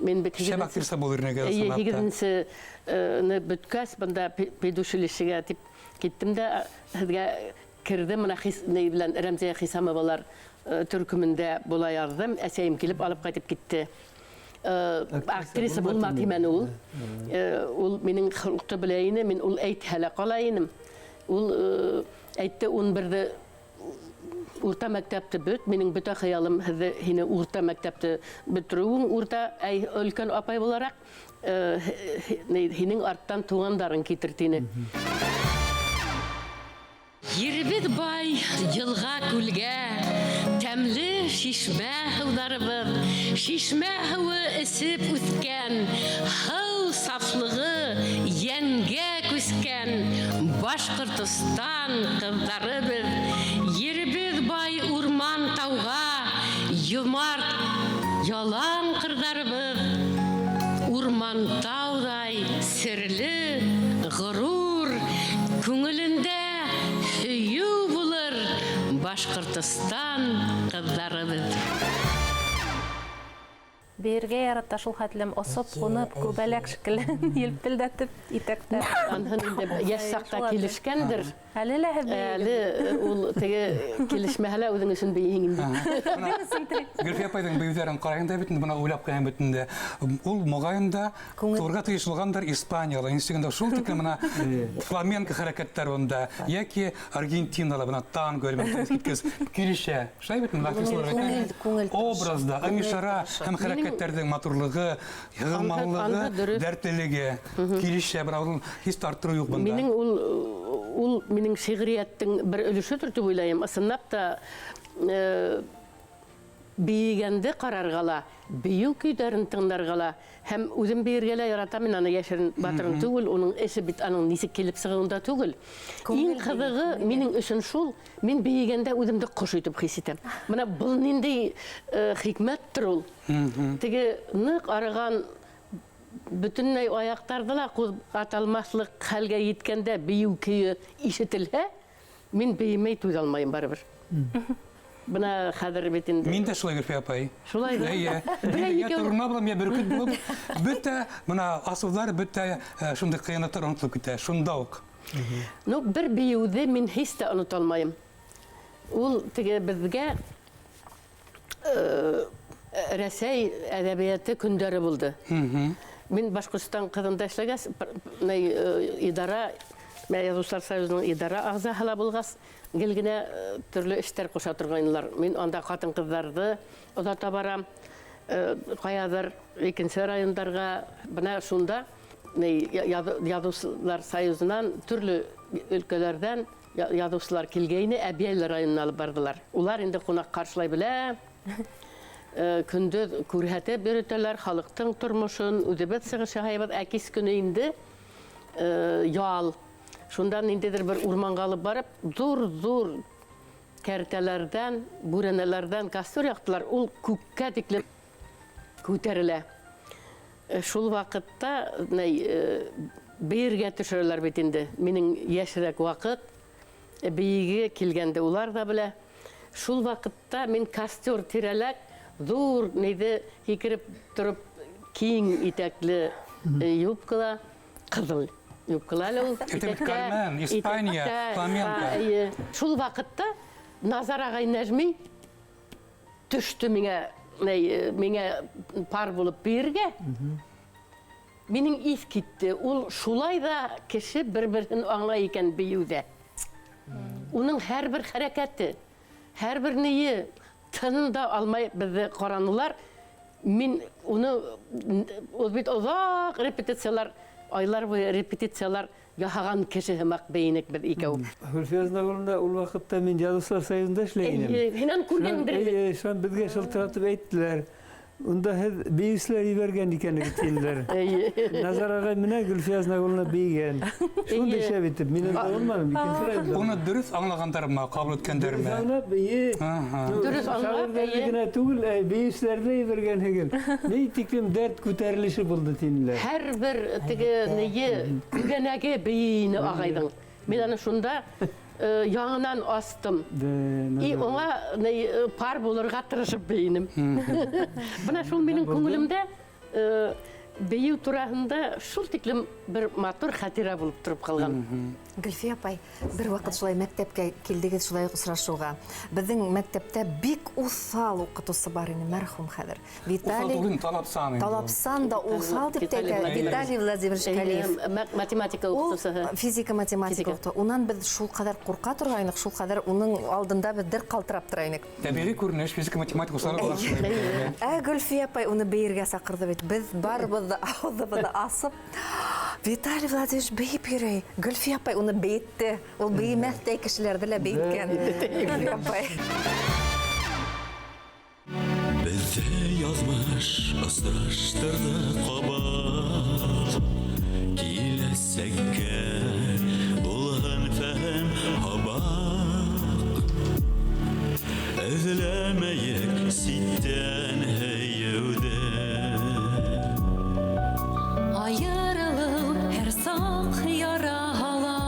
Мин бит Шәп актриса булыр инегеҙ, ысынлап та. Һигеҙенсе бөткәс, бында педучилищеға тип киттем дә, һеҙгә керҙем, бына ни белән Рәмзиә Хисамовалар төркөмөндә була яҙҙым. Әсәйем килеп алып ҡайтып китте. Актриса булма тимәне ул. Ул минең холҡто белә ине, мин ул әйтһә лә ҡала инем. Ул әйтте, ун берҙе урта мәктәпте бөт, минең бөтә хыялым һеҙҙе, һине урта мәктәпте бөтөрөүең, урта, әй, өлкән апай булараҡ, һинең арттан туғандарың китер тине. Еребеҙ бай, йылға күлгә, тәмле шишмә һыуҙарыбыҙ, шишмә һыуы эсеп үҫкән, һыу сафлығы йәнгә күскән Башҡортостан ҡыҙҙарыбыҙ. Еребеҙ бай урман тауға, йомарт ялан ҡырҙарыбыҙ, урман тауҙай серле, ғорур, күңелендә һөйөү булыр Башҡортостан ҡыҙҙарыбыҙ. Бейергә ярата шул хәтлем осоп, ҡунып, күбәләк шикелле елпелдәтеп итәктәр. Анһын инде йәш саҡта килешкәндер. Әле лә һеҙ Әле ул теге килешмәһә лә үҙең өсөн бейеһең инде. Гөлфиә апайҙың бейеүҙәрен ҡарайһың да бит инде, бына уйлап ҡуяһың бит инде. Ул моғайын да турға тейеш булғандыр Испанияла, нисек инде шул тиклем бына фламенко хәрәкәттәр унда, йәки Аргентинала бына танго элементтары иҫ киткес килешә. Шулай бит инде, актрисалар әйтә. Күңел, күңел тырышы. Образда, ымишара һәм хәрәкәттәрҙең матурлығы, йығылмалылығы, дәртлелеге килешә, бына ул һис тарттырыу юҡ бында. Минең ул минең шиғриәттең бер өлөшөдөр тип уйлайым. Ысынлап та бейегәнде ҡарарға ла, бейеү көйҙәрен тыңларға ла, һәм үҙем бейергә лә яратам мин аны, йәшерен батырын түгел, уның эше бит аның нисек килеп сығыуында түгел. Күңел Иң ҡыҙығы бейеү, минең өсөн шул, мин бейегәндә үҙемде ҡош итеп хис итәм. Бына был ниндәй хикмәттер ул. Теге ныҡ арыған, бөтөнләй аяҡтарҙы ла ҡуҙғата алмаҫлыҡ хәлгә еткәндә бейеү көйө ишетелһә, мин бейемәй түҙә алмайым барыбер. Бына хәҙер бит инде. Мин дә шулай, Гөлфиә апай. Шулай ҙа. Эйе. Берәй Я икәү- торна булам, я бөркөт булып, бөтә бына асыуҙар, бөтә шундай ҡыйынлыҡтар онотолоп китә, шунда уҡ. Ну, бер бейеүҙе мин һис тә онота алмайым. Ул теге беҙгә Рәсәй әҙәбиәте көндәре булды. Мин Башҡортостан ҡыҙында эшләгәс, идара, Яҙыусылар союзының идара ағзаһы ла булғас, гел генә төрлө эштәр ҡуша торғайнылар. Мин анда ҡатын-ҡыҙҙарҙы оҙата барам, ҡаяҙыр икенсе райондарға. Бына шунда Яҙыусылар союзынан төрлө өлкәләрҙән яҙыусылар килгәйне, Әбйәлил районына алып барҙылар. Улар инде ҡунаҡ ҡаршылай белә. Көндөҙ күрһәтеп йөрөтәләр халыҡтың тормошон, үҙебеҙ сығыш яһайбыҙ. Ә кис көнө инде ял. Шунда ниндәйҙер бер урманға алып барып, ҙур-ҙур кәртәләрҙән, бүрәнәләрҙән костер яҡтылар. Ул күккә тиклем күтәрелә. Шул ваҡытта бейергә төшөрәләр бит инде. Минең йәшерәк ваҡыт, бейеге килгәнде улар ҙа белә. Шул ваҡытта мин костер тирәләк ҙур нейҙе һикереп тороп, киң итәкле юбкала, ҡыҙыл юбкала әле ул. Это бит Кармен, Испания, Итәктә, фламенко. Эйе. Шул ваҡытта Назар ағай Нәжми төштө миңә, миңә пар булып бейергә. Минең иҫ китте. Ул шулай ҙа кеше бер-береһен аңлай икән бейеүҙә. Уның һәр бер хәрәкәте, һәр бер нейе тын да алмай беҙҙе ҡаранылар. Мин уны, ул бит оҙаҡ репетициялар, айлар буйы репетициялар яһаған кеше һымаҡ бейенек беҙ икәү. Гөлфиә Аҙнағоловна, ул ваҡытта мин Яҙыусылар союзында эшләй инем. Эйе, һинән күргәндер бит. Эйе, шунан беҙгә шылтыратып әйттеләр. Унда һеҙ бейеүселәр ебәргән икәнегеҙ тинеләр. Эйе. Назар ағай менән Гөлфиә Аҙнағоловна бейегән. Шундай Эйе. шәп итеп, мин унда булманым, икенсе районда. Уны дөрөҫ аңлағандармы, ҡабул иткәндәрме? Дөрөҫ аңлап, эйе. Дөрөҫ аңлап, Шағирҙәрҙе эйе. генә түгел, бейеүселәрҙе ебәргәнһегеҙ. Ни тиклем дәрт күтәрелеше булды тинеләр. Һәр бер теге нейе, күгәнәге бейейне ағайҙың. Мин аны шунда яңынан астым. И уңа пар булырға тырышып бейинем. Бына шул минең күңелемдә бейеү тураһында шул тиклем бер матур хәтирә булып тороп ҡалған. Гөлфиә апай, бер ваҡыт шулай мәктәпкә килдегеҙ, шулай уҡ осрашыуға. Беҙҙең мәктәптә бик уҫал уҡытыусы бар ине, мәрхүм хәҙер. Виталий Уҫал түгел, талапсан инде ул. Талапсан да уҫал тип тә әйтә. Виталий Виталий Владимирович Калиев. Математика Ул уҡытыусыһы. физика, математика Физика. уҡытыусы. Унан беҙ шул ҡәҙәр ҡурҡа торғайныҡ, шул ҡәҙәр уның алдында беҙ дер ҡалтырап тора инек. Тәбиғи күренеш, физика, математика уҫал була шулай. Ә Гөлфиә апай уны бейергә саҡырҙы бит. Беҙ барыбыҙ да ауыҙыбыҙҙы асып, Виталий Владимирович бейеп йөрөй. Гөлфиә апай уны бейетте. Ул бейемәҫтәй кешеләрҙе лә бейеткән. Гөлфиә апай. Беҙҙе яҙмыш осраштырҙы ҡабат. Киләсәккә булһын фәһем һабаҡ. Эҙләмәйек ситтән һөйөүҙе. Айырылыу һәр саҡ яра һала.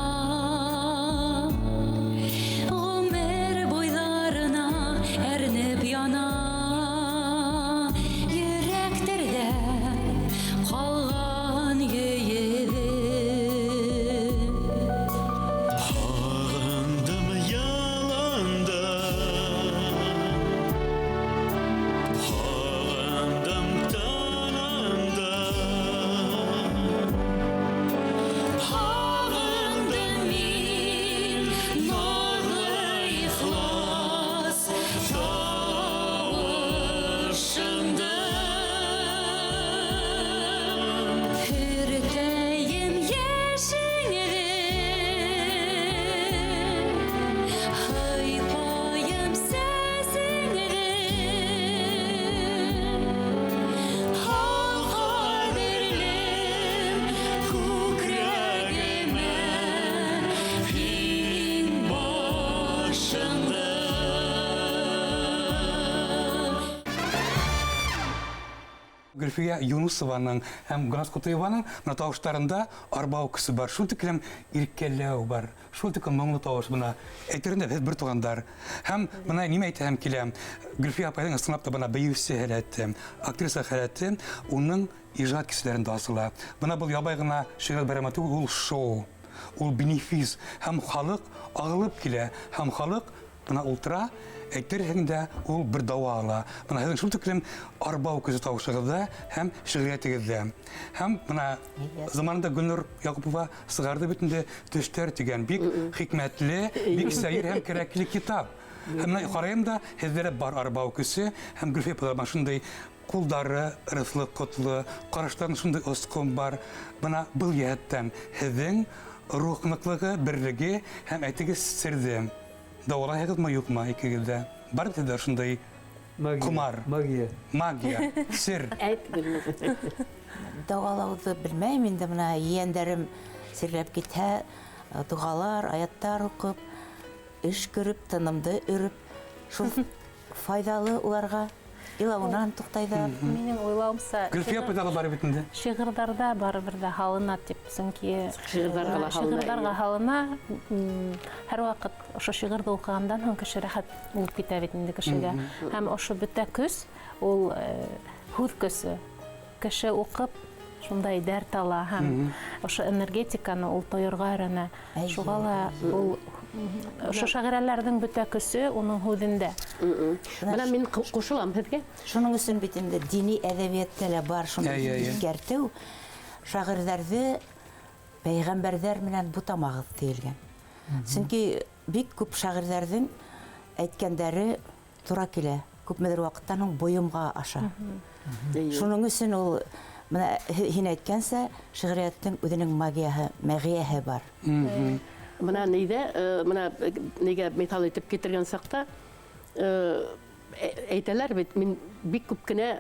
Ғүмер буйҙарына әрнеп яна. Йөрәктәрҙә ҡалған көйөҙө. Гөлфиә Юнусованың һәм Гөлназ Ҡотоеваның менә тауыштарында арбау көсө бар. Шул тиклем иркәләү бар. Шул тиклем моңло тавыш бына. Әйтерен дә беҙ бер туғандар. Һәм бына нимә әйтәһем килә. Гөлфиә апайҙың ысынлап та бына бейеүсе һәләте, актриса һәләте уның ижад кисәләрендә асыла. Бына был ябай ғына шиғыр бәрәмә түгел, ул шоу, ул бенефис. Һәм халыҡ ағылып килә, һәм халыҡ бына ултыра, әйтерһең дә ул бер дауа ала. Бына һеҙҙең шул тиклем арбау көсө тауышығыҙҙа һәм шиғриәтегеҙҙә. Һәм бына заманында Гөлнур Яҡупова сығарҙы бит инде Төштәр тигән бик хикмәтле, бик сәйер һәм кәрәкле китап. Һәм менә ҡарайым да, һеҙҙә бар арбау көсө һәм Гөлфиә апай шундай ҡулдары ырыҫлы, ҡотло, ҡараштарында шундай осҡон бар. Бына был йәһәттән һеҙҙең рух ныҡлығы, берлеге һәм әйтегеҙ серҙе. Дауалайһығыҙмы, юҡмы икегеҙ ҙә? Бар бит һеҙҙә шундай ҡомар. Магия. Магия, сер. Әйт, Гөлнур. Дауалауҙы белмәйем инде, бына ейәндәрем сирләп китһә, доғалар, аяттар уҡып, эш күреп, тынымды өрөп, шул файҙалы уларға. Илауынан туҡтайҙар. Минең уйлауымса, Гөлфиә апайҙа ла бар бит инде. Шиғырҙарҙа барыбер ҙә һалына тип, сөнки Шиғырҙарға ла һалына, шиғырҙарға эйе. һалына. Һәр ваҡыт ошо шиғырҙы уҡығандан һуң кеше рәхәт булып китә бит инде кешегә. Һәм ошо бөтә көс, ул һүҙ көсө. Кеше уҡып шундай дәрт ала һәм ошо энергетиканы ул тойорға өйрәнә. Шуға ла ул ошо шағирәләрҙең бөтә көсө уның һүҙендә. Бына мин ҡушылам һеҙгә. Шуның өсөн бит инде дини әҙәбиәттә лә бар шундай иҫкәртеү. Шағирҙәрҙе пәйғәмбәрҙәр менән бутамағыҙ тиелгән. Сөнки бик күп шағирҙәрҙең әйткәндәре тура килә. Күпмелер ваҡыттан һуң бойомға аша. Шуның өсөн ул бына һин әйткәнсә, шиғриәттең үҙенең магияһы, мәғиәһе бар. Бына нейҙә бына нигә миҫал итеп китергән саҡта әйтәләр бит, мин бик күп кенә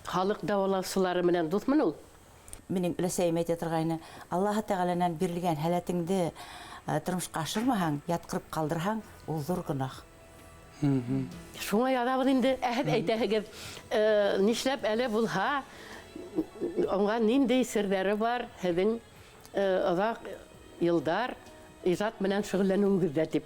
халыҡ дауалаусылары менән дуҫмын ул. Минең өләсәйем әйтә торғайны, Аллаһы Тәғәләнән бирелгән һәләтеңде тормошҡа ашырмаһаң, ятҡырып ҡалдырһаң, ул ҙур гонаһ. Шуңа яҙабыҙ инде, ә һеҙ әйтәһегеҙ, нишләп әле булһа, уңа ниндәй серҙәре бар һеҙҙең оҙаҡ йылдар ижад менән шөғөлләнеүегеҙҙә тип.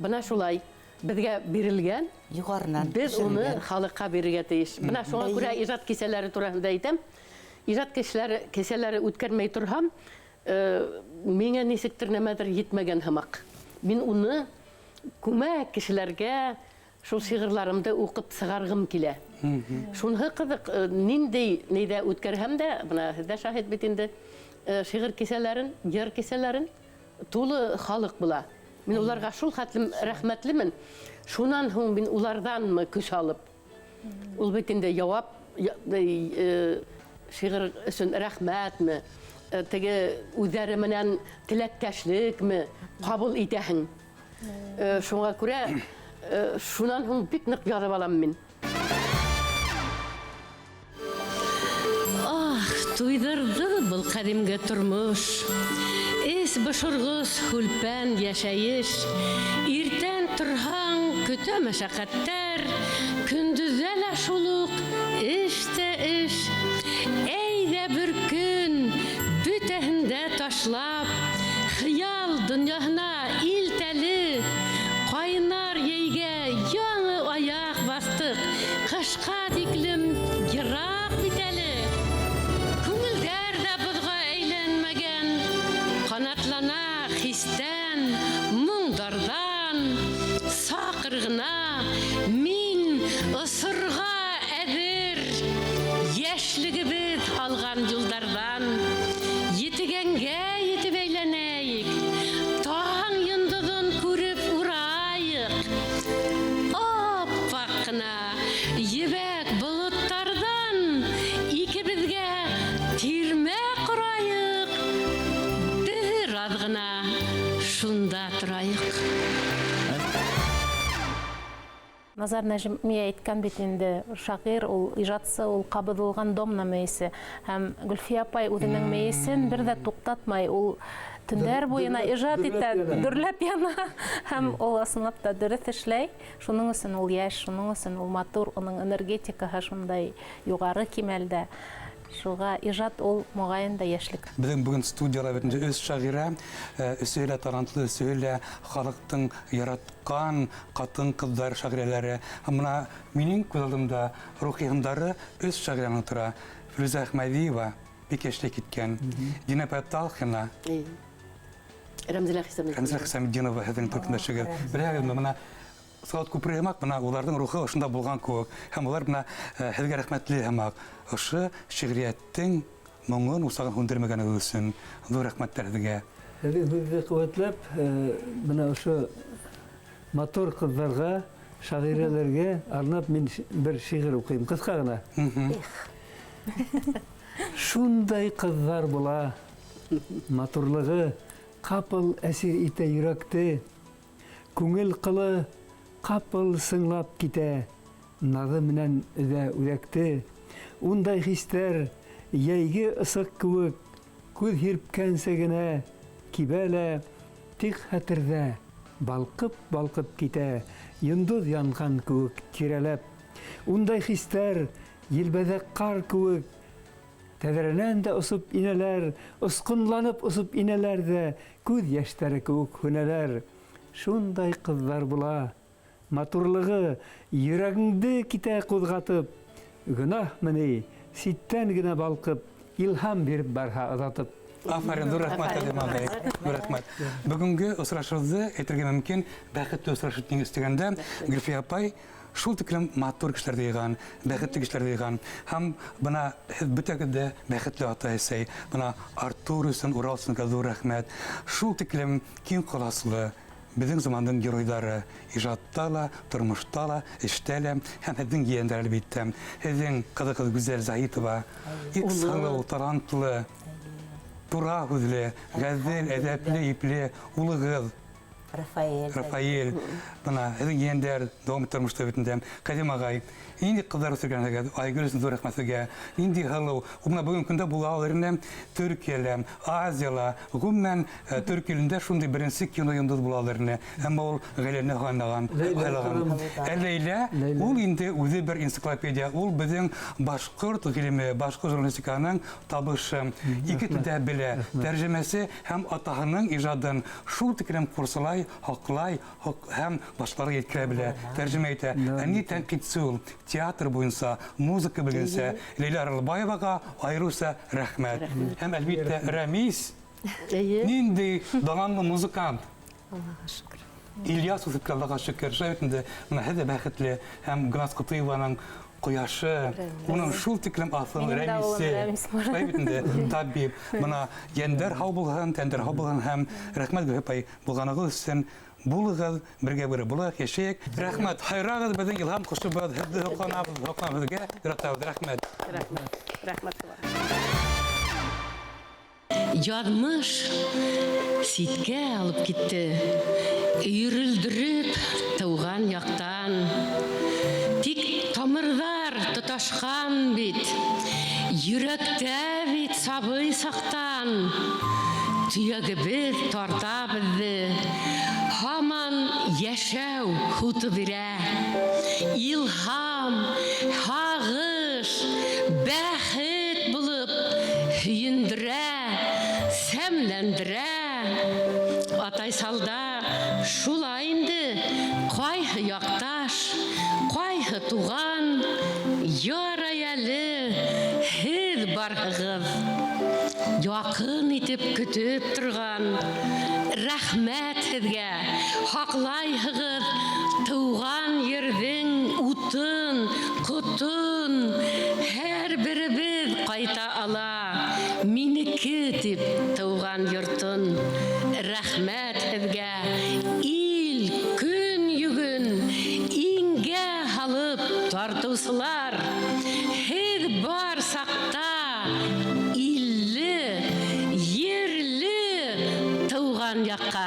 Бына шулай беҙгә бирелгән, Юғарынан беҙ уны төшөрөлгән. халыҡҡа бирергә тейеш. Бына шуңа күрә ижад кисәләре тураһында әйтәм. Ижад кисәләре үткәрмәй торһам, миңә нисектер нәмәҙер етмәгән һымаҡ. Мин уны күмәк кешеләргә шул шиғырларымды уҡып сығарғым килә. Шунһы ҡыҙыҡ, ниндәй нейҙә үткәрһәм дә, бына һеҙ ҙә шаһит бит инде, шиғыр кисәләрен, йыр кисәләрен тулы халыҡ була. Мин уларға шул хәтлем рәхмәтлемен. Шунан һуң мин уларҙанмы көс алып, ул бит инде яуап, шиғыр өсөн рәхмәтме, теге үҙҙәре менән теләктәшлекме ҡабул итәһең. Шуңа күрә шунан һуң бик ныҡ яҙып алам мин. Ах, туйҙырҙы был ҡәҙимге тормош. Эс бошорғос һүлпән йәшәйеш. Иртән торһаң көтә мәшәҡәттәр, көндөҙҙә лә шул уҡ эш тә эш. Әйҙә бер көн бөтәһен дә ташлап, хыял донъяһына илтәле. Ҡайнар йәйгә яңы аяҡ баҫтыҡ, ҡышҡа тиклем йыраҡ бит әле. Күңелдәр ҙә боҙға әйләнмәгән, ҡанатлана хистән, моңдарҙан. Саҡыр ғына, мин осорға әҙер, йәшлегебеҙ һалған юлдарҙан. Етегәнгә етеп әйләнәйек, таң йондоҙон күреп урайыҡ. Аппаҡ ҡына ебәк болоттарҙан икебеҙгә тирмә ҡорайыҡ. Бер аҙ ғына шунда торайыҡ. Назар Нәжми әйткән бит инде, шағир ул, ижадсы ул ҡабыҙылған домна мейесе. Һәм Гөлфиә апай үҙенең мейесен бер ҙә туҡтатмай, ул Төндәр буйына ижад итә, дөрләп яна. Һәм ул ысынлап та дөрөҫ эшләй. Шуның өсөн ул йәш, шуның өсөн ул матур, уның энергетикаһы шундай юғары кимәлдә. Шуға ижад ул моғайын да йәшлек. Беҙҙең бөгөн студияла бит инде өс шағирә, өсөһө лә талантлы, өсөһө лә халыҡтың яратҡан ҡатын-ҡыҙҙар шағирәләре. Һәм бына минең күҙ алдымда рухи һындары өс шағирәнең тора. Флүзә Әхмәҙиева бик йәшләй киткән. Динә Талхина. Рәмзилә Хисаметдинова. Рәмзилә Хисаметдинова һеҙҙең төркөмдәшегеҙ. Беләһегеҙме, бына Салауат күпере һымаҡ, бына уларҙың рухы ошонда булған кеүек. Һәм улар бына һеҙгә рәхмәтле һымаҡ. Ошо шиғриәттең моңон усағын һүндермәгәнегеҙ өсөн ҙур рәхмәттәр һеҙгә. Һеҙҙең һүҙҙе ҡеүәтләп, бына ошо матур ҡыҙҙарға, шағирәләргә арнап мин бер шиғыр уҡыйым, ҡыҫҡа ғына. Шундай ҡыҙҙар була, матурлығы ҡапыл әсир итә йөрәкте, күңел ҡылы ҡапыл сыңлап китә, наҙы менән өҙә үҙәкте. Ундай хистәр йәйге ысыҡ кеүек, күҙ һирпкәнсә генә кибә лә, тик хәтерҙә балҡып-балҡып китә, йондоҙ янған кеүек тирәләп. Ундай хистәр елбәҙәк ҡар кеүек, тәҙрәнән дә осоп инәләр, осҡонланып осоп инәләр ҙә, күҙ йәштәре кеүек һүнәләр. Шундай ҡыҙҙар була, матурлығы йөрәгеңде китә ҡуҙғатып, гонаһмы ни, ситтән генә балҡып, илһам биреп барһа оҙатып. Афарин, ҙур рәхмәт, Кадим ағай. Ҙур рәхмәт. Бөгөнгө осрашыуҙы әйтергә мөмкин, бәхетле осрашыу тиң өҫтәгәндә, Гөлфиә апай шул тиклем матур кешеләрҙе йыйған, бәхетле кешеләрҙе йыйған. Һәм бына һеҙ бөтәгеҙ ҙә бәхетле ата-әсәй. Бына Артур өсөн, Урал өсөн ҙур рәхмәт. Шул тиклем киң ҡоласлы беҙҙең замандың геройҙары ижадта ла, тормошта ла, эштә лә, һәм һеҙҙең ейәндәр әлбиттә. Һеҙҙең ҡыҙығыҙ Гүзәл Заһитова, бик һылыу, талантлы, тура һүҙле, ғәҙел, әҙәпле, ипле улығыҙ Рафаэль. Рафаэль. Бына һеҙҙең ейәндәр дауам итә тормошта бит инде. Ҡәҙим ағай, ниндәй ҡыҙҙар үҫтергәнһегеҙ? Айгөл өсөн ҙур рәхмәт һеҙгә. Ниндәй һылыу. Ул бына бөгөнгө көндә була алыр ине Төркиәлә, Азияла, ғөмүмән, Төрк илендә шундай беренсе кино йондоҙ була алыр ине. Әммә ул ғаиләне һайлаған, һайлаған. Ә Ләйлә, ул инде үҙе бер энциклопедия. Ул беҙҙең башҡорт ғилеме, башҡорт журналистикаһының табышы. Ике телдә белә, тәржемәсе һәм атаһының ижадын шул тиклем ҡурсалай, һаҡлай һәм башҡаларға еткерә белә, тәржемә итә. Ә ни тәнҡитсе ул? Театр буйынса, музыка белгенсә, Ләйлә Аралбаеваға айырыуса рәхмәт. Һәм әлбиттә Рәмис, ниндәй данлы музыкант. Аллаға шөкөр. Ильяс үҫеп килә, Аллаға шөкөр. Шулай бит инде, бына һеҙ ҙә бәхетле һәм Гөлназ Ҡотоеваның ҡояшы, уның шул тиклем аҫыл Рәмисе. Шулай бит инде, табип. Бына йәндәр һау булһын, тәндәр һау булһын һәм рәхмәт Гөлфиә апай булғанығыҙ өсөн. Булығыҙ, бергә бер булайыҡ, йәшәйек. Рәхмәт, һайрағыҙ беҙҙең илһам ҡошобоҙ, һеҙҙе һоҡланабыҙ, һоҡланабыҙ һеҙгә, яратабыҙ. Рәхмәт. Рәхмәт. Рәхмәт. Яҙмыш ситкә алып китте, өйөрөлдөрөп тыуған яҡтан. Тик тамырҙар тоташҡан бит, йөрәктә бит сабый саҡтан. Төйәгебеҙ тарта беҙҙе, һаман йәшәү һуты бирә. Илһам, һағыш, бәхет булып һөйөндөрә, сәмләндерә. Атайсалда шулай инде, ҡайһы яҡташ, ҡайһы туған, ярай әле һеҙ барһығыҙ. Яҡын итеп көтөп торған, рәхмәт һеҙгә, һаҡлайһығыҙ тыуған ерҙең утын, ҡотон. Һәр беребеҙ ҡайта ала, минеке тип тыуған йортон. Рәхмәт һеҙгә, ил, көн йөгөн иңгә һалып тартыусылар. Һеҙ бар саҡта илле, ерле тыуған яҡҡа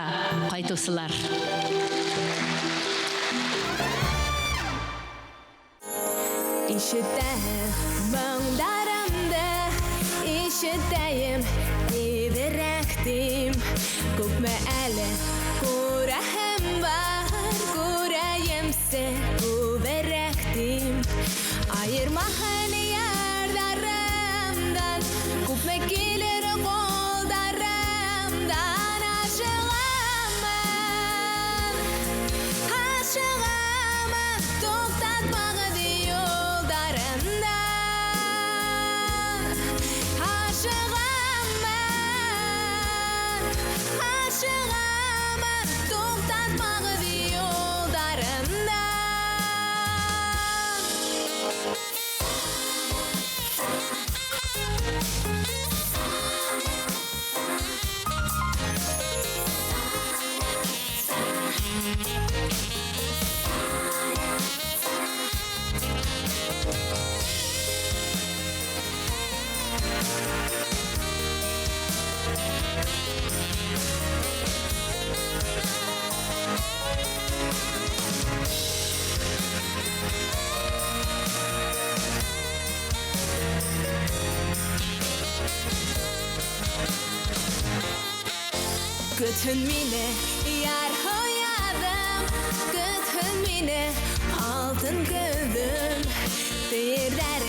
ҡайтыусылар. Ишетәм моңдарымды, ишетәйем тиҙерәк. тим. Күпме әле күрәһем бар, күрәйемсе күберәк тим. Айырмаһын ярҙарымдан, күпме килер ҡулдарымдан. Ашығамын, ашығамын, туҡтатмағыҙ юлдарымдан. Ашығамын, ашығамын, туҡтатмағыҙ юлдарымдан. Көтһөн мине яр һояҙым, көтһөн мине алтын көҙөм. Тейерҙәр